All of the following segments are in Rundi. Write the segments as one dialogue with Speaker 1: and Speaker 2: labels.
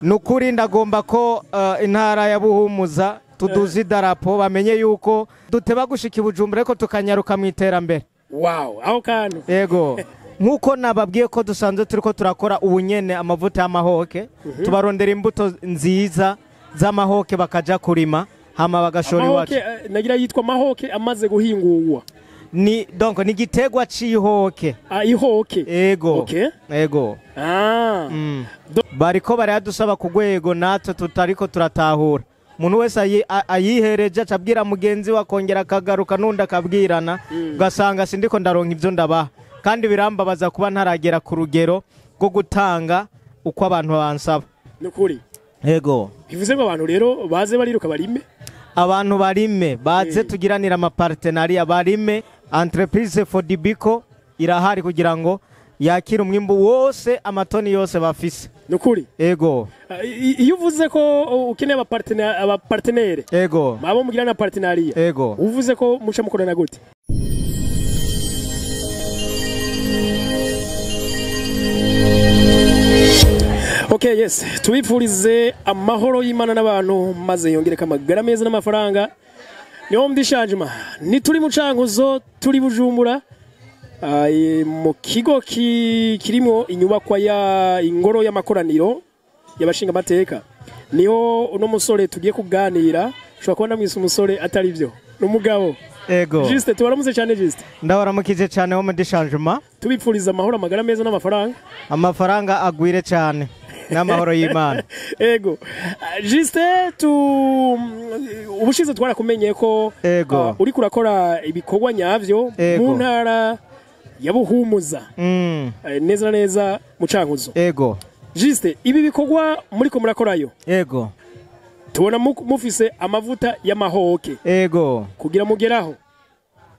Speaker 1: Nukuri ndagomba ko intara ya Buhumuza tuduze idarapo, bamenye yuko duteba gushika i Bujumbura ariko tukanyaruka mu iterambere.
Speaker 2: Wow, aho kantu.
Speaker 1: Yego. Nkuko nababwiye ko dusanzwe turiko turakora ubunyene amavuta y'amahoke, tubarondera imbuto nziza z'amahoke bakaja kurima hama bagashora iwacu.
Speaker 2: Amahoke nagira yitwa mahoke amaze guhingurwa.
Speaker 1: Ni donc ni gitegwa c'ihoke.
Speaker 2: Ah, ihoke.
Speaker 1: Ego.
Speaker 2: Okay.
Speaker 1: Ego.
Speaker 2: Ah.
Speaker 1: Bariko barayadusaba ku rwego natwe tutariko turatahura. Umuntu wese ayihereje acabwira mugenzi we akongera akagaruka n'undi akabwirana, ugasanga sindiko ndaronka ivyo ndabaha. Kandi birambabaza kuba ntaragera ku rugero rwo gutanga uko abantu bansaba.
Speaker 2: Nukuri.
Speaker 1: Ego.
Speaker 2: Bivuze ngo abantu rero baze bariruka barime.
Speaker 1: Abantu barime baze tugiranira ama partenariat barime. Entreprise Fodibiko irahari kugira ngo yakire umwimbu wose, amatoni yose bafise.
Speaker 2: Nukuri.
Speaker 1: Ego.
Speaker 2: Iyo uvuze ko ukeneye aba partenaire.
Speaker 1: Ego.
Speaker 2: Abo mugirana partenariat.
Speaker 1: Ego.
Speaker 2: Uvuze ko muca mukorana gute? Okay, yes. Tubifurize amahoro y'Imana n'abantu maze yongereka amagara meza n'amafaranga. Niho mdishanjima. Ni turi mu Cankuzo, turi Bujumbura. Mu kigo kirimo inyubakwa ya ingoro y'amakoraniro y'abashinga amateka. Niho uno musore tugiye kuganira. Ushobora kubona mwise umusore atari byo. N'umugabo.
Speaker 1: Ego.
Speaker 2: Juste tubaramutse cyane Juste.
Speaker 1: Ndabaramukije cyane ho mdishanjima.
Speaker 2: Tubifuriza amahoro, amagara meza n'amafaranga.
Speaker 1: Amafaranga agwire cyane. N'amahoro y'Imana.
Speaker 2: Ego. Juste ubushize twarakumenye ko uri kurakora ibikorwa nyavyo mu ntara ya Buhumuza. Neza neza mu Cankuzo.
Speaker 1: Ego.
Speaker 2: Juste ibi bikorwa muri ko murakorayo.
Speaker 1: Ego.
Speaker 2: Tubona mufise amavuta y'amahoke.
Speaker 1: Ego.
Speaker 2: Kugira mugeraho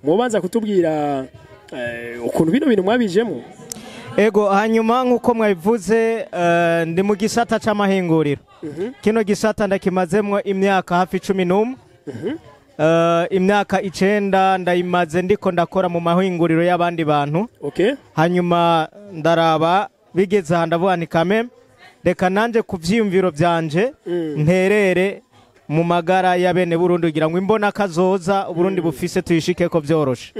Speaker 2: mubanza kutubwira ukuntu bino bintu mwabijemo.
Speaker 1: Ego, hanyuma nkuko mwabivuze ndi mu gisata c'amahinguriro. Kino gisata ndakimazemwo imyaka hafi 11. Imyaka 9 ndayimaze ndiko ndakora mu mahinguriro y'abandi bantu.
Speaker 2: Okay.
Speaker 1: Hanyuma ndaraba bigeze aha ndavuga nti kame reka nanje ku vyiyumviro vyanje nterere mu magara ya bene Burundi kugira ngo imbona kazoza Burundi bufise tuyishikeko vyoroshe.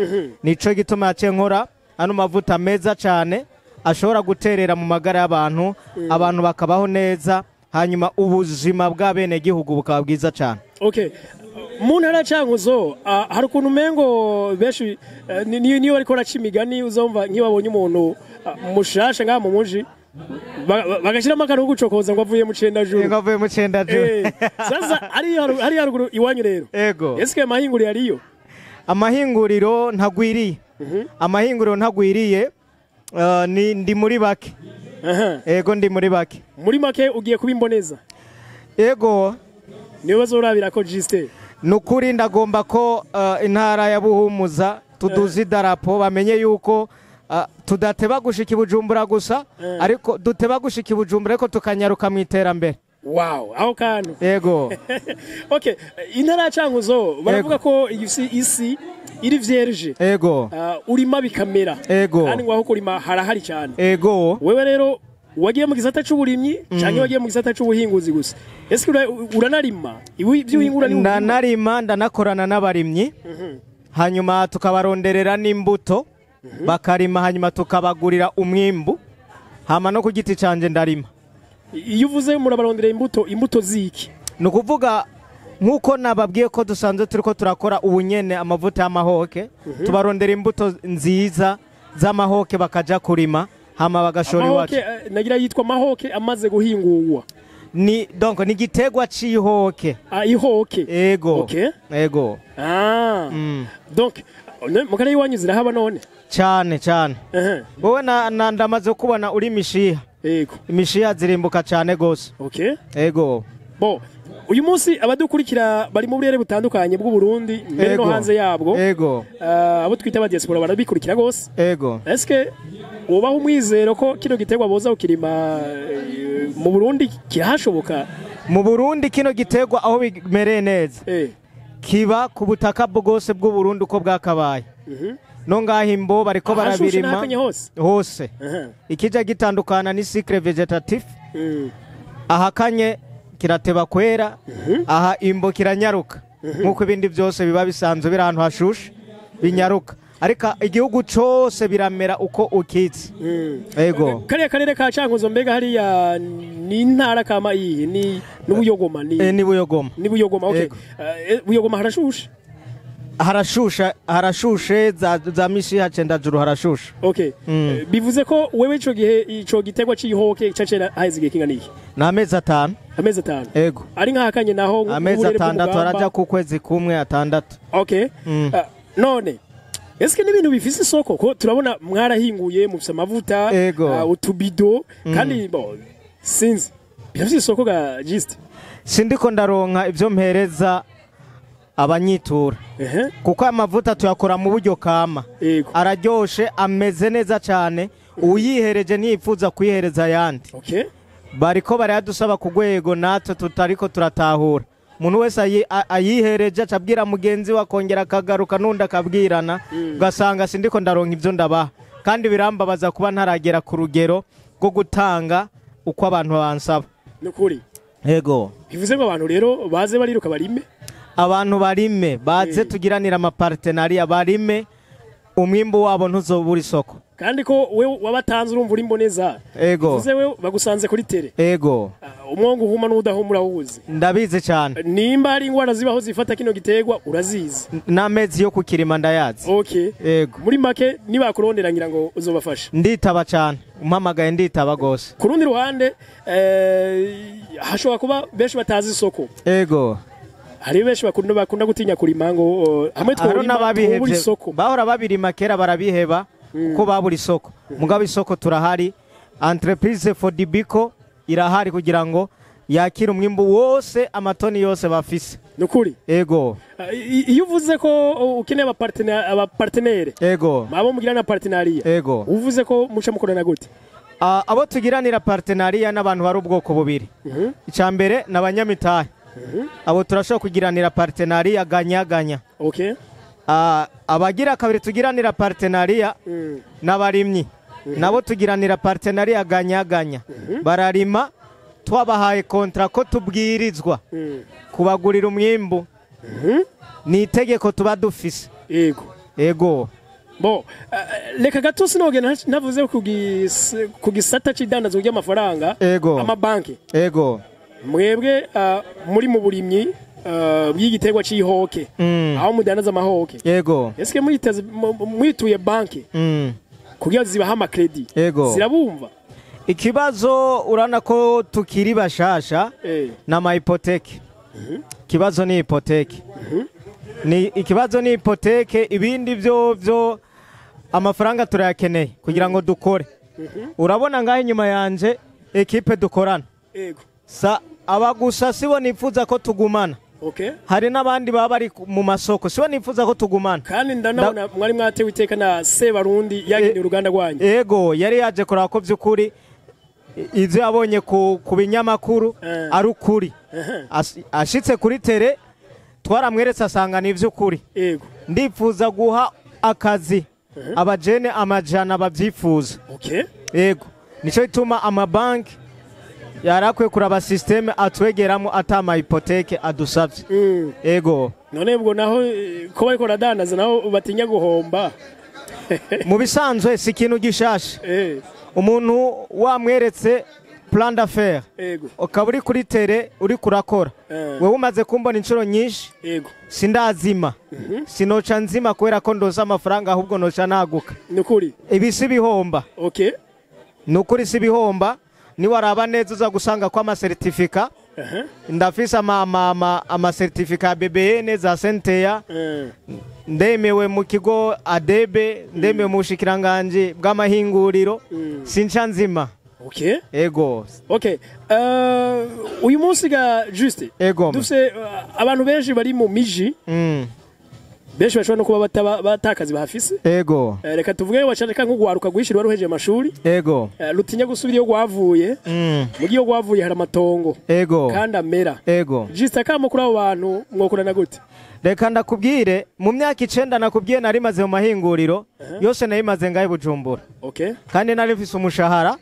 Speaker 1: Nico gituma yaciye nkora ano mavuta meza cane ashobora guterera mu magara y'abantu, abantu bakabaho neza, hanyuma ubuzima bwa bene gihugu bukaba bwiza cyane.
Speaker 2: Okay. Mu ntara Cankuzo hari ukuntu umengo benshi niyo bariko baraca imigani uzumva nk'ibabonye umuntu mushasha ngaha mu muji bagashiramo akantu ko gucokoza ngo avuye mu Cendajuru.
Speaker 1: Ngo avuye mu Cendajuru.
Speaker 2: Sasa ari haruguru iwanyu rero.
Speaker 1: Ego.
Speaker 2: Eske amahinguriro ariyo?
Speaker 1: Amahinguriro ntagwiriye. Amahinguriro ntagwiriye. Ni ndi muri bake. Ego ndi muri bake.
Speaker 2: Muri make ugiye kubimboneza.
Speaker 1: Ego.
Speaker 2: Niyo bazorabira ko Juste.
Speaker 1: Nukuri ndagomba ko intara ya Buhumuza tuduze idarapo, bamenye yuko tudateba gushika i Bujumbura gusa, ariko duteba gushika i Bujumbura ariko tukanyaruka mu iterambere.
Speaker 2: Wow, aho kantu.
Speaker 1: Ego.
Speaker 2: Okay, intara ya Cankuzo baravuga ko isi iri vierge.
Speaker 1: Ego.
Speaker 2: Urima bikamera.
Speaker 1: Ego.
Speaker 2: Kandi ngo aho kurima harahari cyane.
Speaker 1: Ego.
Speaker 2: Wewe rero wagiye mu gisata c'uburimyi canke wagiye mu gisata c'ubuhinguzi gusa? Ese uranarima? Ibyo uhingura ni
Speaker 1: ndanarima, ndanakorana n'abarimyi. Hanyuma tukabaronderera n'imbuto bakarima, hanyuma tukabagurira umwimbu. Hama no ku giti canje ndarima.
Speaker 2: Iyo uvuze murabarondera imbuto, imbuto ziki?
Speaker 1: Nukuvuga nkuko nababwiye ko dusanzwe turiko turakora ubunyene amavuta y'amahoke, tubarondera imbuto nziza z'amahoke bakaja kurima hama bagashora iwacu.
Speaker 2: Amahoke nagira yitwa mahoke amaze guhingurwa.
Speaker 1: Ni donc ni gitegwa c'ihoke.
Speaker 2: Ah, ihoke.
Speaker 1: Ego.
Speaker 2: Okay.
Speaker 1: Ego.
Speaker 2: Ah. Donc mu karere iwanyu zirahaba none?
Speaker 1: Cyane cyane. Wowe na ndamaze kubona uri mishiha.
Speaker 2: Ego.
Speaker 1: Imishiha zirimbuka cyane gose.
Speaker 2: Okay.
Speaker 1: Ego.
Speaker 2: Bo uyu munsi abadukurikira bari mu burere butandukanye bw'u Burundi mbere no hanze yabwo.
Speaker 1: Ego.
Speaker 2: Abo twita aba diaspora barabikurikira gose.
Speaker 1: Ego.
Speaker 2: Eske ubaho umwizero ko kino gitegwa boza ukirima mu Burundi kirahashoboka?
Speaker 1: Mu Burundi kino gitegwa aho bimereye neza. Kiba ku butaka bwose bw'u Burundi uko bwakabaye. No ngaho imbo bariko barabirima hose. Ikija gitandukana ni cycle vegetatif. Ahakanye kirateba kwera, aha imbo kiranyaruka nk'uko ibindi byose biba bisanzwe biri ahantu hashushe binyaruka, ariko igihugu cose biramera uko ukitse. Ego.
Speaker 2: Kariya karere ka Cankuzo, mbega hariya ni intara kama iyihe? Ni n'Ubuyogoma? Ni
Speaker 1: Ni Buyogoma.
Speaker 2: Ni Buyogoma, okay.
Speaker 1: Yego.
Speaker 2: Buyogoma harashushe?
Speaker 1: Harashusha, harashushe za Mishiha, Cendajuru harashusha.
Speaker 2: Okay. Bivuze ko wewe ico gihe ico giterwa c'ihoke cacera haheze igihe kingana iki?
Speaker 1: Ni amezi 5.
Speaker 2: Amezi 5?
Speaker 1: Ego.
Speaker 2: Ari nk'ahakanye naho
Speaker 1: Amezi
Speaker 2: nk'uburere
Speaker 1: 6
Speaker 2: bw'umugamba.
Speaker 1: Araja ku kwezi kumwe, 6.
Speaker 2: Okay. None eske n'ibintu bifise isoko, ko turabona mwarahinguye, mufise amavuta,
Speaker 1: Ego.
Speaker 2: utubido, kandi bo sinzi, birafise isoko ga Juste?
Speaker 1: Sindiko ndaronka ivyo mpereza abanyitura, kuko aya mavuta tuyakora mu buryo kama. Araryoshe, ameze neza cyane, uyihereje ntiyipfuza kuyihereza ayandi. Bariko barayadusaba ku rwego natwe tutariko turatahura. Umuntu wese ayihereje aca abwira mugenzi we, akongera akagaruka, n'undi akabwirana, ugasanga sindiko ndaronka ibyo ndabaha, kandi birambabaza kuba ntaragera ku rugero rwo gutanga uko abantu bansaba.
Speaker 2: Nukuri.
Speaker 1: Yego.
Speaker 2: Bivuze ngo abantu rero baze bariruka barime.
Speaker 1: Abantu barime, baze tugiranira amapartenariat, barime, umwimbu wabo ntuzobura isoko.
Speaker 2: Kandi ko we wabatanze, urumva uri mboneza.
Speaker 1: Ego.
Speaker 2: Bivuze we bagusanze kuri terrain.
Speaker 1: Ego.
Speaker 2: Umwongo uhuma n'udahumura wuzi.
Speaker 1: Ndabizi cyane.
Speaker 2: Nimba hari ingwara zibaho zifata kino giterwa, urazizi.
Speaker 1: N'amezi yo kukirima ndayazi. Ego.
Speaker 2: Muri make, nibakurondera ngira ngo uzobafasha.
Speaker 1: Nditaba cyane, umpamagaye nditaba gose.
Speaker 2: Ku rundi ruhande, hashobora kuba benshi batazi isoko.
Speaker 1: Ego.
Speaker 2: Hari benshi bakunda gutinya kurima ngo hamwe
Speaker 1: Hariho
Speaker 2: tworima twobura
Speaker 1: n'ababihevye
Speaker 2: isoko.
Speaker 1: Bahora babirima kera, barabiheba kuko babura isoko. Mugabo isoko turahari, entreprise Fodibiko irahari kugira ngo yakire umwimbu wose, amatoni yose bafise.
Speaker 2: Nukuri.
Speaker 1: Ego.
Speaker 2: Iyo uvuze ko ukeneye abapartenaire, abo mugirana partenariat,
Speaker 1: Ego.
Speaker 2: uvuze ko muca mukorana gute?
Speaker 1: Abo tugiranira partenariat n'abantu bari ubwoko bubiri. Icya mbere ni abanyamitahe, abo turashobora kugiranira partenariat ganyaganya. Abagira kabiri tugiranira partenariat n'abarimyi, nabo tugiranira partenariat ganyaganya. Bararima, twabahaye contrat ko tubwirizwa kubagurira umwimbu, ni itegeko tuba dufise. Ego.
Speaker 2: Bo reka gato sinogenda navuze ku gisata c'idandazwa ry'amafaranga, amabanki. Mwebwe muri mu burimyi bw'igiterwa c'ihoke, aho mudandaza amahoke, eske mwiteze mwituye banki kugira zibaha amakredi, zirabumva?
Speaker 1: Ikibazo, urabona ko tukiri bashasha, n'ama hypothèque. Ikibazo ni hypothèque, ni ikibazo ni hypothèque. Ibindi byo amafaranga turayakeneye kugira ngo dukore. Urabona ngaho inyuma yanje équipe dukorana, sa aba gusa sibo nifuza ko tugumana. Hari n'abandi baba bari mu masoko, sibo nifuza ko tugumana.
Speaker 2: Kandi ndanabona mwari mwatewe iteka na Sebarundi, yageneye uruganda rwanyu.
Speaker 1: Ego, yari yaje kuraba ko by'ukuri ibyo yabonye ku binyamakuru ari ukuri. Ashitse kuri terrain twaramweretse, asanga ni iby'ukuri. Ndifuza guha akazi abajene 100 babyifuza. Ego, nicyo gituma amabanki yarakwiye kuraba système atwegeramo atama hypothèque adusabye. Ego.
Speaker 2: None ubwo naho ko bariko baradandaza naho batinya guhomba?
Speaker 1: Mu bisanzwe si ikintu gishasha. Umuntu wamweretse plan d'affaires, ukaba uri kuri terrain uri kurakora, wewe umaze kumbona inshuro nyinshi, sindazima, sinoca nzima kubera ko ndoza amafaranga, ahubwo noca naguka.
Speaker 2: Nukuri.
Speaker 1: Ibi si bihomba. Ni ukuri si bihomba. Niwaraba neza uza gusanga ko amacertificat ndafise, amacertificat ya BBN, za senteya, ndemewe mu kigo ADB, ndemewe mu bushikiranganji bw'amahinguriro, sinca nzima. Ego.
Speaker 2: Okay. Uyu munsi ga Juste, dufise abantu benshi bari mu miji, benshi bashobora no kuba batakazi bahafise. Reka tuvuge bashaka nko guharuka guhishira waruhejeje amashuri, rutinya gusubira iyo rwavuye. Mu gihe iyo rwavuye hari amatongo kandi amera. Juste, akamo kuri abo bantu, mwokorana gute?
Speaker 1: Reka ndakubwire, mu myaka 9 nakubwiye narimaze mu mahinguriro yose, nayimaze ngahe Bujumbura. Kandi nari mfise umushahara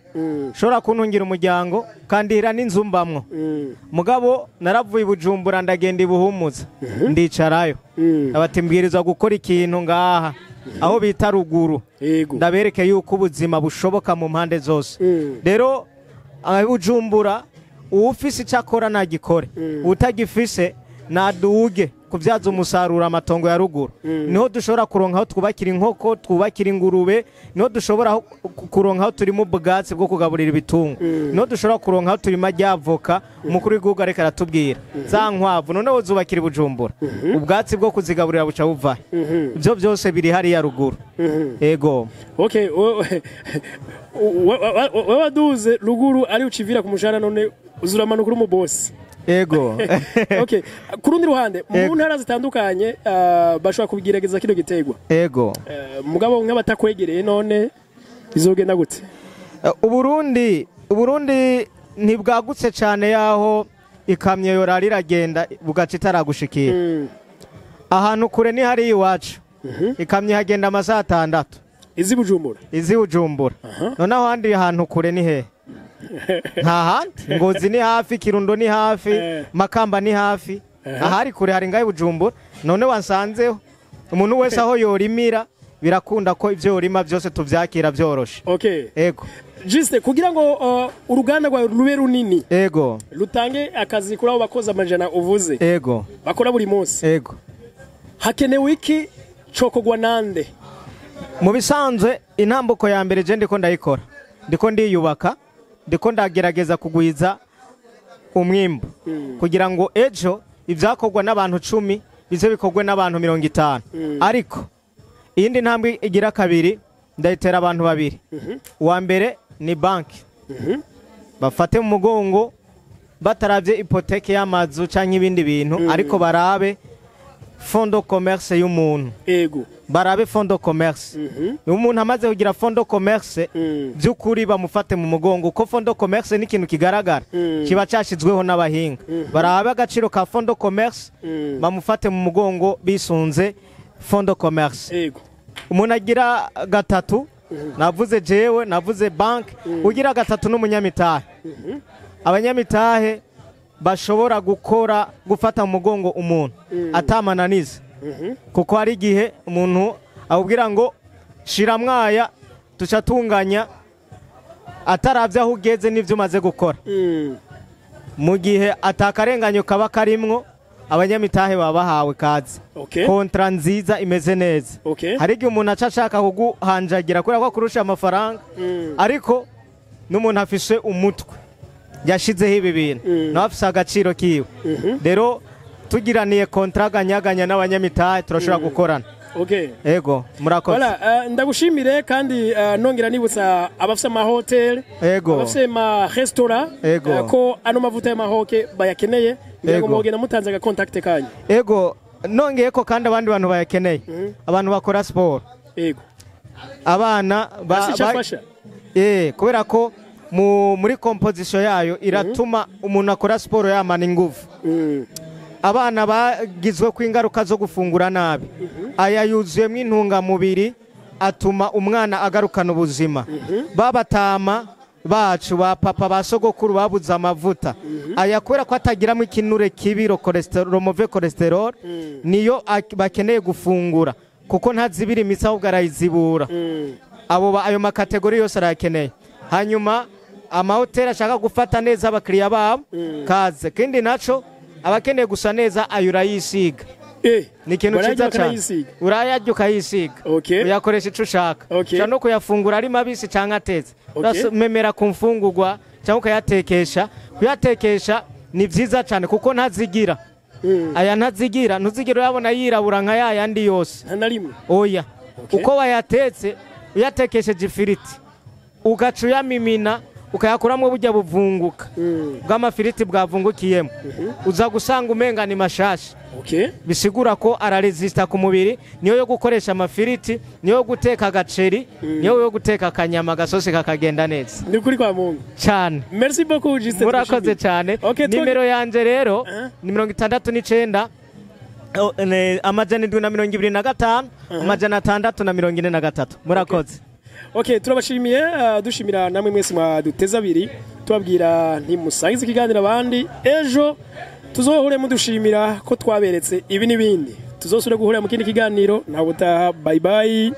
Speaker 1: ushobora kuntungira umuryango kandihira n'inzu mbamwo. Mugabo naravuye i Bujumbura, ndagenda i Buhumuza, ndicarayo. Abati mbwirizwa gukora ikintu ngaha aho bita ruguru, ndabereke yuko ubuzima bushoboka mu mpande zose. Rero aho Bujumbura, uwufise icyo akora nagikore, utagifise naduge kubyaza umusaruro amatongo ya ruguru. Niho dushobora kuronka aho twubakira inkoko, twubakira ingurube, niho dushobora kuronka aho turima ubwatsi bwo kugaburira ibitungo, niho dushobora kuronka aho turima ry'avoka. Umukuru w'igihugu ariko aratubwira za nkwavu, noneho zubakira i Bujumbura, ubwatsi bwo kuzigaburira buca buvahe? Ibyo byose biri hariya ruguru. Ego.
Speaker 2: Okay, wewe waduze ruguru ari ucivira ku mushahara, none uzuramanuka uri umubosi.
Speaker 1: Ego.
Speaker 2: Okay, ku rundi ruhande, mu ntara zitandukanye bashobora kubigerageza kino gitegwa.
Speaker 1: Ego.
Speaker 2: Mugabo nk'abatakwegereye none bizogenda gute?
Speaker 1: Uburundi ntibwagutse cyane yaho ikamyo yorara iragenda bugaca itaragushikira. Ahantu kure ni hariya iwacu, ikamyo ihagenda amasaha 6.
Speaker 2: Izi Bujumbura?
Speaker 1: Izi Bujumbura. Noneho ahandi hantu kure ni hehe? Nta handi. Ngozi ni hafi, Kirundo ni hafi, Makamba ni hafi. Ahari kure hari ngahe Bujumbura. None wansanzeho umuntu wese aho yorimira birakunda ko ibyo yorima byose tuvyakira byoroshe. Ego.
Speaker 2: Juste kugira ngo uruganda rwawe rube runini,
Speaker 1: Ego.
Speaker 2: rutange akazi kuri abo bakozi 100 uvuze,
Speaker 1: Ego.
Speaker 2: bakora buri munsi,
Speaker 1: Ego.
Speaker 2: hakenewe iki, cokogwa nande?
Speaker 1: Mu bisanzwe intambuko ya mbere je ndiko ndayikora, ndiko ndiyubaka, ndiko ndagerageza kugwiza umwimbu kugira ngo ejo ibyakorwa n'abantu 10 bize bikorwe n'abantu 50. Ariko iyindi ntambwe igira kabiri ndayitera abantu babiri. Uwa mbere ni banki, bafate mu mugongo bataravye hypothèque y'amazu canke ibindi bintu, ariko barabe fond de commerce y'umuntu. Barabe fond de commerce. Umuntu amaze kugira fond de commerce by'ukuri bamufate mu mugongo, ko fond de commerce ni ikintu kigaragara kiba cyashizweho n'abahinga. Barabe agaciro ka fond de commerce, bamufate mu mugongo bisunze fond de commerce. Umuntu agira gatatu, navuze jewe, navuze bank, ugira gatatu n'umunyamitahe. Abanyamitahe bashobora gukora gufata mu mugongo umuntu atamananiza, kuko hari igihe umuntu awubwira ngo shira mwaya tuca tunganya, ataravye aho ugeze n'ivyo umaze gukora. Mu gihe atakarenganyo kaba karimwo, abanyamitahe baba bahawe kaze. Kontra nziza imeze neza. Hari igihe umuntu aca ashaka kuguhanjagira kubera ko akurusha amafaranga, ariko n'umuntu afise umutwe yashizeho ibi bintu, nawe afise agaciro kiwe. Rero tugiraniye kontra ganyaganya n'abanyamitahe turashobora gukorana. Ego, murakoze.
Speaker 2: Voilà, ndagushimire kandi nongera nibutsa abafise ama hotel, abafise ama restaurant, ko ano mavuta y'amahoke bayakeneye, ngira ngo mugenda mutanze aga contact kanyu.
Speaker 1: Ego, nongeye ko kandi abandi bantu bayakeneye. Abantu bakora sport. Abana
Speaker 2: ba
Speaker 1: kubera ko muri composition yayo iratuma umuntu akora sport yamana ingufu. Abana bagizwe ku ingaruka zo gufungura nabi. Aya yuzuyemo intungamubiri atuma umwana agarukana ubuzima. Babatama bacu ba papa ba sogokuru babuze amavuta. Aya kubera ko atagiramo ikinure kibi, cholesterol, mauvais cholesterol, niyo bakeneye gufungura kuko ntazibira imitsi ahubwo arayizibura. Abo ayo makategori yose arayakeneye. Hanyuma amahoteli ashaka gufata neza abakiriya babo kaze. Kindi naco abakeneye gusa neza ayo urayisiga. Ni ikintu cyiza cyane. Urayarya ukayisiga. Uyakoresha ico ushaka. Ushobora no kuyafungura ari mabisi canke atetse. Uramemera ku mfungurwa cyangwa ukayatekesha. Kuyatekesha ni vyiza cyane kuko ntazigira. Aya ntazigira, ntuzigira uyabona yirabura nka yayandi yose.
Speaker 2: Nta na rimwe.
Speaker 1: Oya. Uko wayatetse, uyatekesheje ifiriti, ugaca uyamimina, ukayakuramwo burya buvunguka bw'amafiriti bwavungukiyemo, uza gusanga umenga ni mashasha. Bisigura ko araresista ku mubiri, niyo yo gukoresha amafiriti, niyo yo guteka agaceri, niyo yo guteka akanyama gasosi kakagenda neza.
Speaker 2: Ni ukuri kwa Mungu
Speaker 1: cyane.
Speaker 2: Merci beaucoup Justin.
Speaker 1: Murakoze cyane. Nimero yanje rero ni 69 Oh, 725 643. Murakoze.
Speaker 2: Okay, turabashimiye, dushimira namwe mwese mwaduteze abiri, tubabwira ntimusangize ikiganiro abandi. Ejo tuzohure mudushimira ko twaberetse ibi n'ibindi. Tuzosubire guhurira mu kindi kiganiro. Ntawe utaha. Bye bye.